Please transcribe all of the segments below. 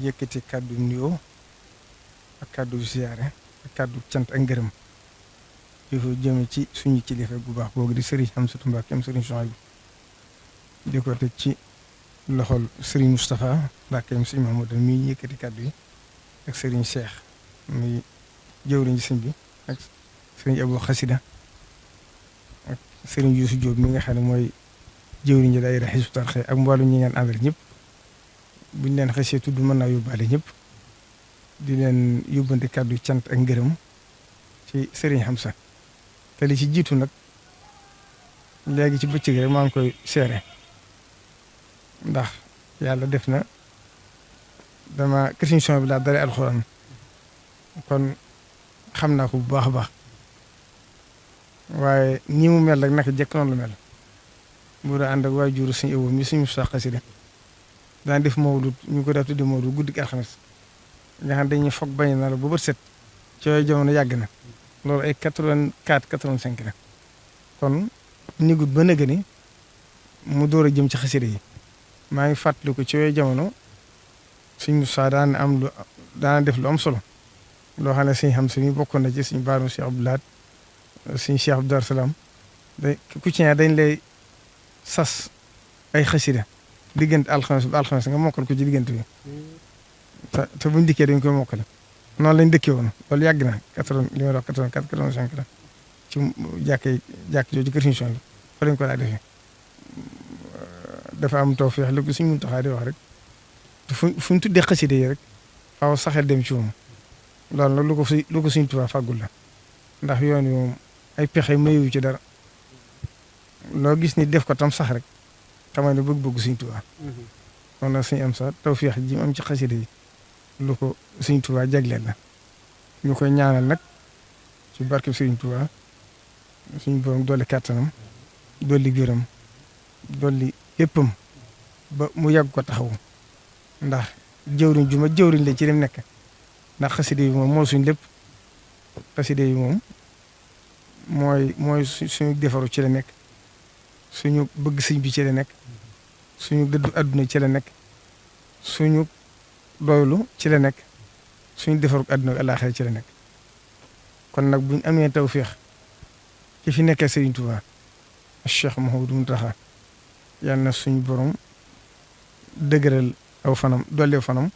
yëkkati kàddu nuyoo ak kàddu siyaare ak kàddu cant ak ngërëm di ko jëme ci suñu kilifa bu baax googu di Serigne Amsatou Mbacké am Serigne Souhaïbou di ko teg ci loxol Serigne Moustapha Mbacké am Serigne Mahamadou mi yëkkati kàddu yi ak Serigne Cheikh muy jëwriñ sëñ bi ak Serigne Abou Khassida ak Serigne Youssou Diop mi nga xam ne mooy jëwriñ ji daayira Hizbut Tarqiyyah ak mboolem ñi ngeen àndal ñëpp buñ leen xasee tudd mën naa yóbbaale ñëpp di leen yóbbante kàddu cant ak ngërëm ci Serigne Hamza te li ci jiitu nag léegi ci bëccëg rek maa ngi koy seere ndax yàlla def na dama question bi laa dale alxuraan kon xam naa ko bu baax a baax waaye nii mu mel rek naka jekk noonu la mel bu daa ànd ak waajuru suñu ëwoo mi suñu Moussa Xasida daan def mawlud ñu ko def tuddi mawlud guddi alxames nga xam dañuy foog bañ na la ba bët set ci yooyu jamono yàgg na loolu ay 84 85 la kon nigut ba nëgë ni mu door a jëm ci xasida yi maa ngi fàttali ko ci yooyu jamono suñu Moussa daan def lu am solo loo xam ne suñu xam suñu bokkoon na ci suñu baaru Cheikh Abdoulaye suñu Cheikh Abdou Salaam ku ci ne dañ lay sas ay xasida diggante alxames ba alxames nga mokkal ko ci diggante bi te buñ dikkee dañ koy mokkale noonu lañ dëkkee woon loolu yàgg na 84 85 la ci jàkk jooju kër émission bi fa lañ ko daa defee dafa am tawfeex li ko suñ mun taxaa di wax rek te fuñ tuddee xasida yi rek faaw saxel dem ci moom loolu nag lu ko suñ Tuubaa fàggul la ndax yoon wi moom ay pexe mayu ci dara loo gis ni def ko tam sax rek xamal ne bëgg-bëgg suñ Tuubaa kon nag suñ am sax tawfeex ji am ci xasida yi lu ko suñ Tuubaa jagleel la ñu koy ñaanal nag ci barke suñ Tuubaa suñ borom dolli kàttanam dolli gërëm dolli yëppam ba mu yàgg ko taxawu ndax jëwriñ ju ma jëwriñ la ci lim nekk ndax xasida yi moom moo suñ lépp xasida yi moom mooy suñu defaru ci la nekk suñu bëgg sëñ bi ci la nekk suñu dëddu àdduna ci la nekk suñu doylu ci la nekk suñu defaru àdduna ak àllaaxira ci la nekk kon nag buñ amee tawféex ci fi nekkee Sëriñ Tuubaa Cheikh Mouhamadou Mountakha yàlla na suñu borom dëgëral aw fanam dolli fanam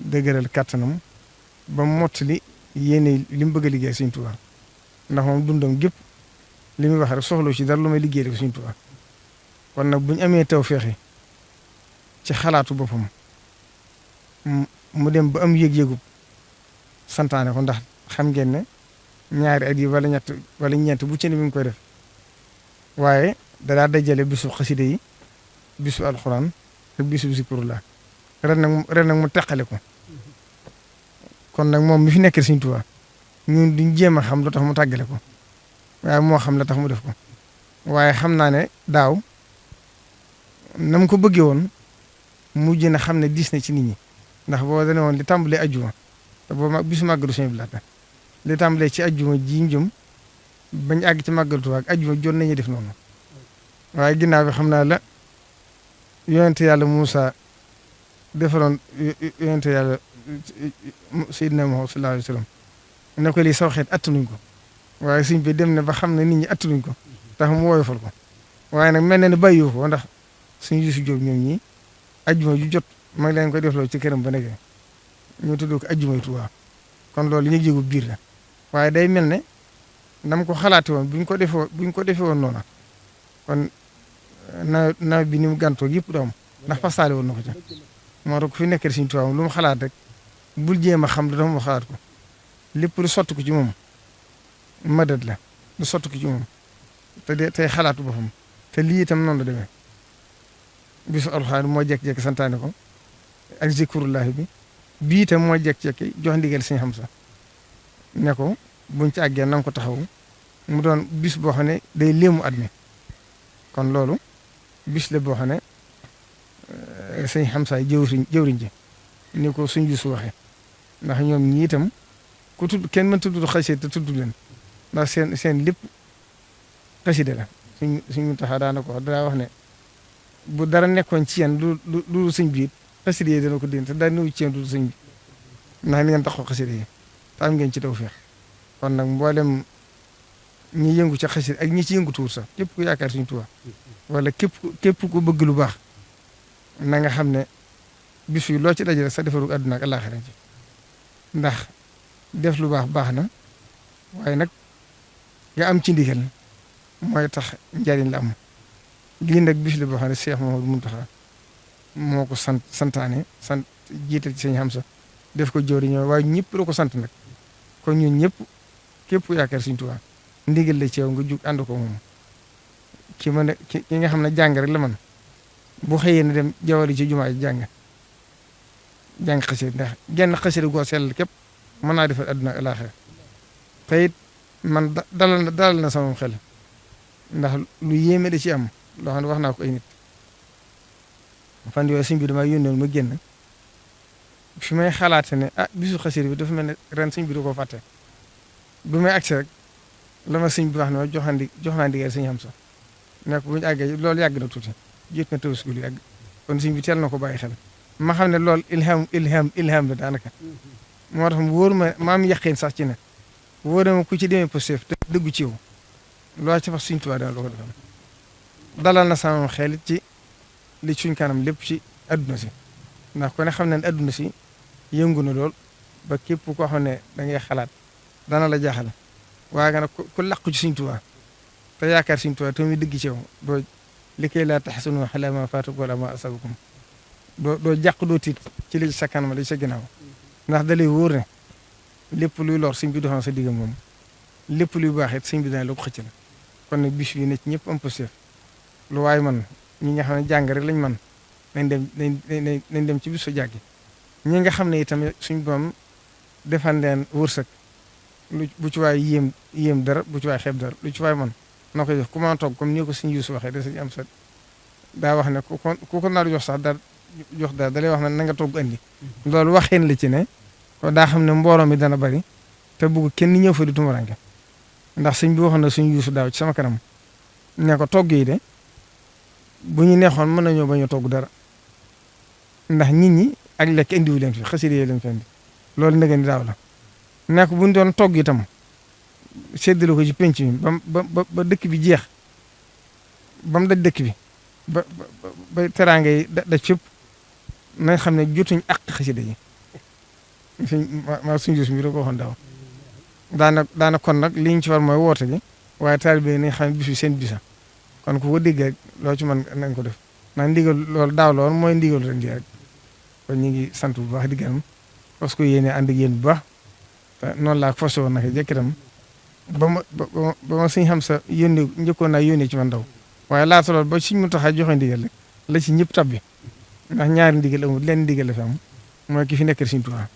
dëgëral kàttanam ba mottali yéene li mu bëgg a liggéey Sëriñ Tuubaa ndax moom dundam gépp li muy wax rek soxla ci dara lu may liggéey ko Sëriñ Tuubaa kon nag bu ñu amee tawfeex ci xalaatu boppam mu dem ba am yëg-yëgu santaane ko ndax xam ngeen ne ñaari at yi wala ñett wala ñeent bu ci ne mi ngi koy def waaye dadaa dajale bisu xasida yi bisu alxuraan ak bisu zikrullah ren nag mu teqale ko kon nag moom mi fi nekk Sëriñ Tuubaa ñun duñ jéem a xam lu tax mu tàggale ko waaye moo xam la tax mu def ko waaye xam naa ne daaw na mu ko bëggee woon mujj na xam ne diis na ci nit ñi ndax boo dane woon li tàmbalee ajjuma te boo bisu màggalu Sëriñ bi laata li tàmbalee ci ajjuma ji njëm bañ àgg ci màggalu Tuubaa ak ajjuma jot nañu def noonu waaye ginnaaw bi xam naa la yonente yàlla Muusaa defaloon yonente yàlla Seydina Muhammad sallallahu alayhi wa sallam ne ko lii saw xeet attanuñ ko waaye sëñ bi dem ne ba xam ne nit ñi attanuñ ko tax mu woyofal ko waaye nag mel na ne bàyyiwu ko ndax suñu Yuusu Jóob ñoom ñi ajjuma ju jot ma ngi leen ko defloo ci këram ba nekk ñu tudd ko ajjumay Tuubaa kon loolu yëg-yëgu biir la waaye day mel ne nam ko xalaate woon buñ ko defee woon noona kon nawet bi ni mu gàntoo yëpp du am ndax fasaale woon na ko ca moo tax ku fi nekkee Sëriñ Tuubaa lu mu xalaat rek bul jéem a xam lu tax mu xalaat ko lépp lu sotti ko ci moom madad la lu sotti ko ci moom te tey xalaatu boppam te lii itam noonu la demee bisu alxuraan moo jekk-jekk santaane ko ak zikrullahi bi bii itam moo jekk-jekk jox ndigal Sëriñ Hamza ne ko buñ ci àggee na nga ko taxaw mu doon bis boo xam ne day léemu at mi kon loolu bis la boo xam ne Sëriñ Hamza jëwriñ ji ni ko suñ Yuusu waxee ndax ñoom ñi itam ku tudd kenn mën tudd xasida te tudd leen ndax seen lépp xasida la suñ taxaa daana ko daa wax ne bu dara nekkoon ci yéen lu suñ biir xasida yi dana ko dégg te daa ñëw ci yéen sëñ bi ndax ni ngeen taxaw xasida yi te am ngeen ci tawfeex kon nag mboolem ñi yëngu ci xasida ak ñi ci yëngu tuur sax képp ku yaakaar Sëñ Tuubaa wala képp ku bëgg lu baax na nga xam ne bis yi loo ci dajale sa defaru àdduna ak àllaaxira ci ndax def lu baax na waaye nag nga am ci ndigal mooy tax njariñ la am lii nag bis la boo xam ne Cheikh Mouhamadou Mountakha moo ko santaane jiital ci Sëñ Hamza def ko jëwriñ waaye ñëpp la ko sant nag kon ñun ñëpp képp ku yaakaar Sëñ Tuubaa ndigal la ci yow nga jug ànd ko moom ki nga xam ne jàng rek la man bu xëyee ne dem jawari ci jumaa ji jàng xasida ndax genn xasida goo sell képp mën naa defal àdduna ak alaaxira te it man dalal na sama xel ndax lu yéeme da ci am loo xam ne wax naa ko ay nit fan yooyu sëñ bi damaa yónnoon ma génn fi may xalaate ne bisu xasida bi dafa mel ne ren sëñ bi da koo fàtte bi may agsi rek la ma sëñ bi wax ne ma jox naa ndigal sëñ Hamza nekk bu ñu àggee loolu yàgg na tuuti jiit na tabaski lu yàgg kon sëñ bi teel na ko bàyyi xel ma xam ne loolu ilham la daanaka moo tax mu wóor ma am yaqin sax ci ne wóor ma ku ci demee positif te dëggu ci yow loo ci wax Sëñ Tuubaa dana la ko defal dalal na sama xel ci li suñ kanam lépp ci adduna si ndax ko ne xam ne adduna si yëngu na lool ba képp koo xam ne da ngay xalaat dana la jaaxal waaye nag ku làqu ci Sëñ Tuubaa te yaakaar Sëñ Tuubaa te muy dëgg ci yow doo li koy laa taxsanu alaa maa faatakum wala maa asabakum doo jàq doo tiit ci li sa kanam li sa ginnaaw ndax da lay wóor ne lépp luy lor sëñ bi doxoon sa digg moom lépp luy baax it sëñ bi dana la ko xëcc la kon nag bis bi ne ci ñëpp am positif lu waaye man ñi nga xam ne jàng rek lañ man nañ dem ci bis su jàggi ñi nga xam ne itam suñ boom defal leen wërsëg bu ci waay yéem dara bu ci waay xeeb dara lu ci waay man na koy jox ku ma toog comme ni ko sëñ Yuusu waxee da sañ am sa daa wax ne ku ko nar jox sax dara jox dara da lay wax ne na nga togg andi loolu waxeen la ci ne ko daa xam ne mbooloo mi dana bari te bugg kenn ñëw fa di tumuranke ndax sëñ bi waxoon na suñ Yuusu daaw ci sama kanam ne ko togg yi de bu ñu neexoon mën nañoo bañ a togg dara ndax nit ñi ak lekk indiwu leen fi xasida yi leen fi indi loolu nag ni daaw la nekk bu ñu doon togg itam séddale ko ci penc mi ba dëkk bi jeex ba mu daj dëkk bi ba teraanga yi daj fépp nañ xam ne jotuñ ak xasida yi suñu jus mi da ko waxoon daaw daana kon nag li ñu ci war mooy woote gi waaye taalibe yi nañ xam ne bis bi seen bisa kon ku ko dégg rek loo ci mën nañ ko def ndax ndigal loolu daaw la woon mooy ndigal ren ji rek kon ñu ngi sant bu baax di gërëm parce que yéene ànd ak yéen bu baax te noonu laa fosé woon naka jëkk itam ba ma Sëñ Hamza yónnee njëkkoon naa yónnee ci man ndaw waaye laata loolu ba Sëñ Muntaxa joxe ndigal rek la ci ñëpp tabbi ndax ñaari ndigal amul leen ndigal la fi am mooy ki fi nekkal Sëñ Tuubaa